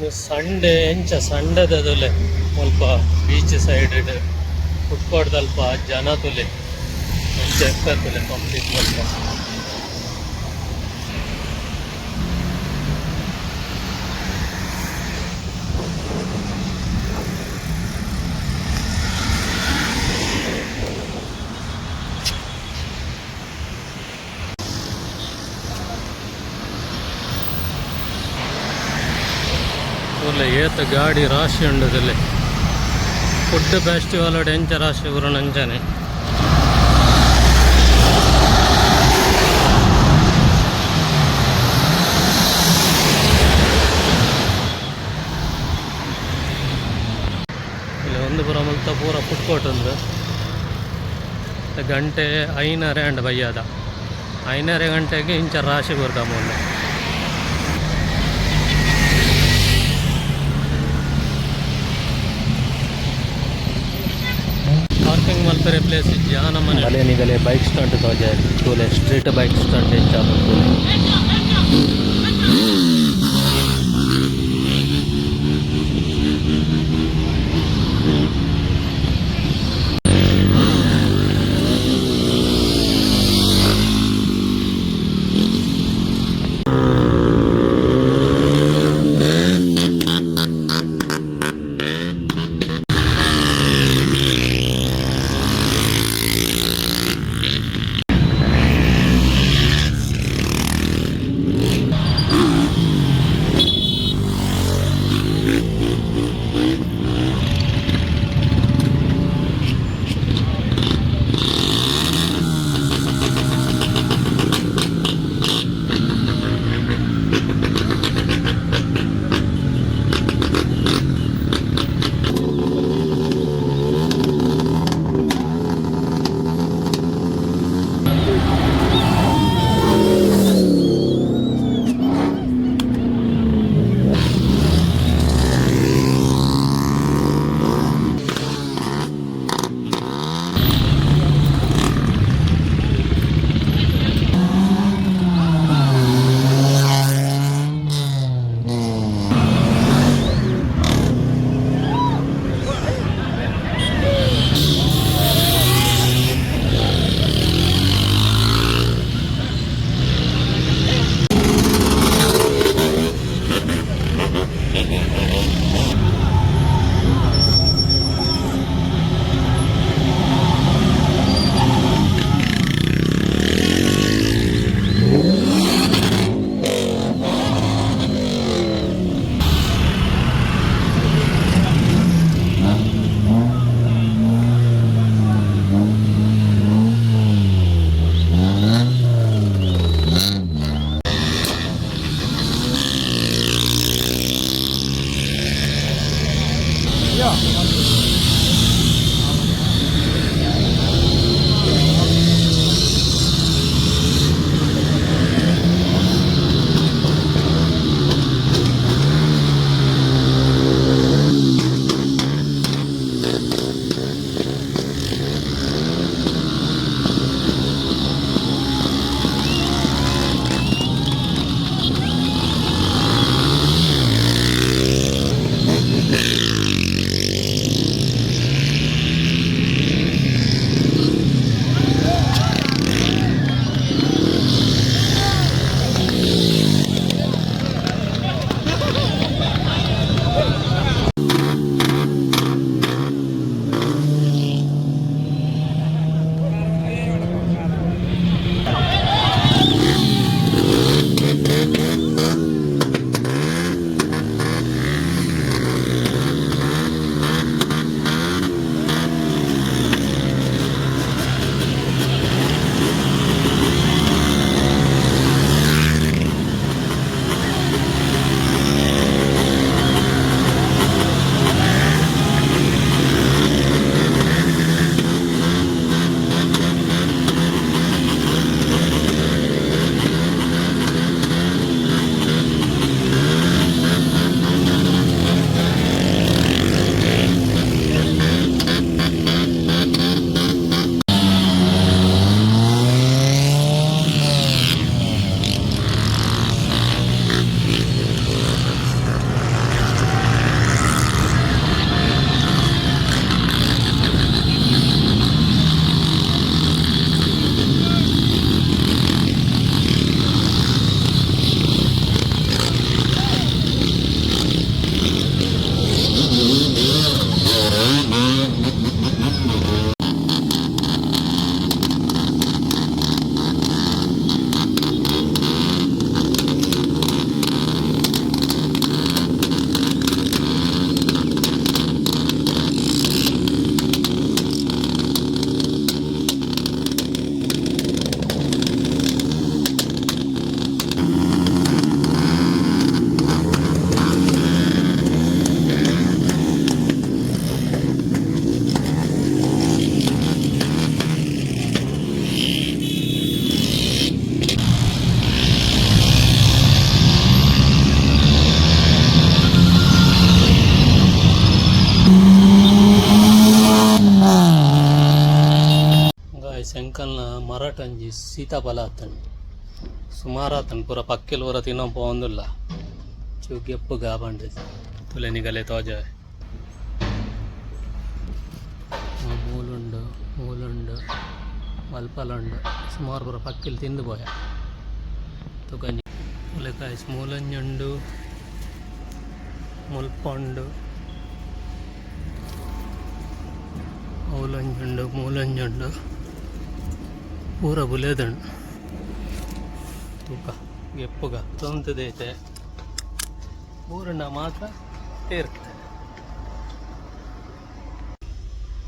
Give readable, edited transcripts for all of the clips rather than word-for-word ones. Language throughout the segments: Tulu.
ಒಂದು ಸಂಡೆ ಎಂಚ ಸಂಡೆದದುಲೆ ಮುಲ್ಪ beach side food ಅಲ್ಪ ಜನ ತುಲೆ ಎಂಚ ತುಲೆ ಪಬ್ಲಿಕ್ ಮುಲ್ಪ. ತೂಲೆ ಏತ್ ಗಾಡಿ ರಾಶಿ ಉಂಡುದಲ್ಲೇ. ಫುಡ್ ಫೆಸ್ಟಿವಲ್ ಎಂಚ ರಾಶಿ ಗುರುನಂಚನೆ. ಇಲ್ಲಿ ಒಂದು ಪೂರ ಮುಲ್ತ ಪೂರ ಫುಡ್ ಕೋರ್ಟ್ ಉಂದು. ಗಂಟೆ 5:30 ಅಂಡ್ ಬಯ್ಯದ 5:30 ಗಂಟೆಗೆ ಇಂಚ ರಾಶಿ ಬರ್ತದೆ ಮೂಲು. ಪಾರ್ಕಿಂಗ್ ಮಲ್ಪೆರೆ ಪ್ಲೇಸ್ ಇಜ್ಜಿ ಆ ನಮ್ಮನೆ. ಬಲೆ ನಿಗಲೆ ಬೈಕ್ ಸ್ಟಂಟ್ ತೋಜೆ. ತೂಲೆ, street bike stunt ಎಂಚ ತೂಲೆ. ಎಂಕಲ್ನ ಮರಟೊಂಜಿ ಸೀತಾಫಲ ಆತುಂಡು ಸುಮಾರು ಆತುಂಡು ಪೂರ ಪಕ್ಕಿಲು ಪೂರ ತಿನ್ನೋ ಪೋವೊಂದುಲ್ಲ ಚೂ ಗೆಪ್ಪುಗ ಪಂಡುದು ತೂಲೆ ನಿಗಲೆ ತೋಜಾವೆ ಮೂಲುಂಡು ಮೂಲುಂಡು ಮಲ್ಪಲುಂಡು ಸುಮಾರು ಪೂರ ಪಕ್ಕಿಲು ತಿಂದು ಪೋಯ ತೂಕ ತೂಲೆ ಗಾಯ್ಸ್ ಮೂಲೊಂಜಿ ಉಂಡು ಮುಲ್ಪ ಉಂಡು ಮೂಲೊಂಜಿ ಉಂಡು ಮೂಲೊಂಜಿ ಉಂಡು ಪೂರ ಬುಲೆದುಂಡು ತೂಕ ಗೆಪ್ಪುಗ ತೊಂತದೈತೆ ಬೂರುಂಡ ಮಾತ್ರ ತೇರ್ತೆ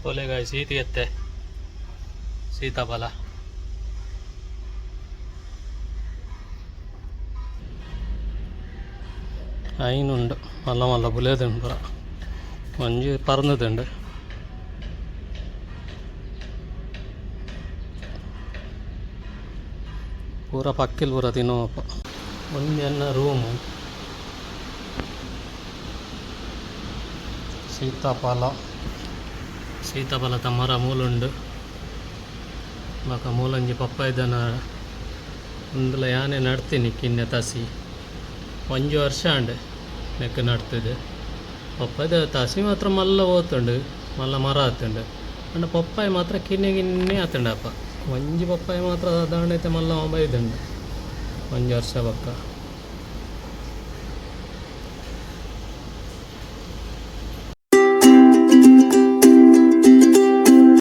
ತೋಲೆ ಗಾಯ್ಸ್ ಈತಿ ಎತ್ತೆ ಸೀತಾಫಲ ಐನುಂಡು ಮಲ್ಲ ಮಲ್ಲ ಬುಲೆದುಂಡು ಪೂರ ಒಂಜಿ ಪರ್ಂದುದುಂಡು ಪೂರ ಪಕ್ಕಿಲ್ ಪೂರ ತಿನ್ನುವಪ್ಪ ಒಂಜಿ ಎನ್ನ ರೂಮು ಸೀತಾಫಲ ಸೀತಾಫಲದ ಮರ ಮೂಲುಂಡು ಬೊಕ ಮೂಲೊಂಜಿ ಪಪ್ಪಾಯಿದನ ಉಂದುಲ ಯಾನೆ ನಡ್ತೀನಿ ಕಿನ್ನೆ ತಸಿ ಒಂಜಿ ವರ್ಷ ಆಂಡ್ ನೆಕ್ಕ್ ನಡ್ತುದು ಪಪ್ಪಾಯ್ದ ತಸಿ ಮಾತ್ರ ಮಲ್ಲ ಪೋತುಂಡು ಮಲ್ಲ ಮರ ಆತುಂಡು ಆಂಡ ಪಪ್ಪಾಯಿ ಮಾತ್ರ ಕಿನ್ನೆ ಕಿನ್ನೆ ಆತುಂಡು ಅಪ್ಪ ಒಂಜಿ ಪಪ್ಪಾಯಿ ಮಾತ್ರ ದಾದಾಂಡ ಇತ್ತೆ ಮಲ್ಲ ಬೈದುಂಡು ಒಂಜಿ ವರ್ಷ ಬೊಕ್ಕ.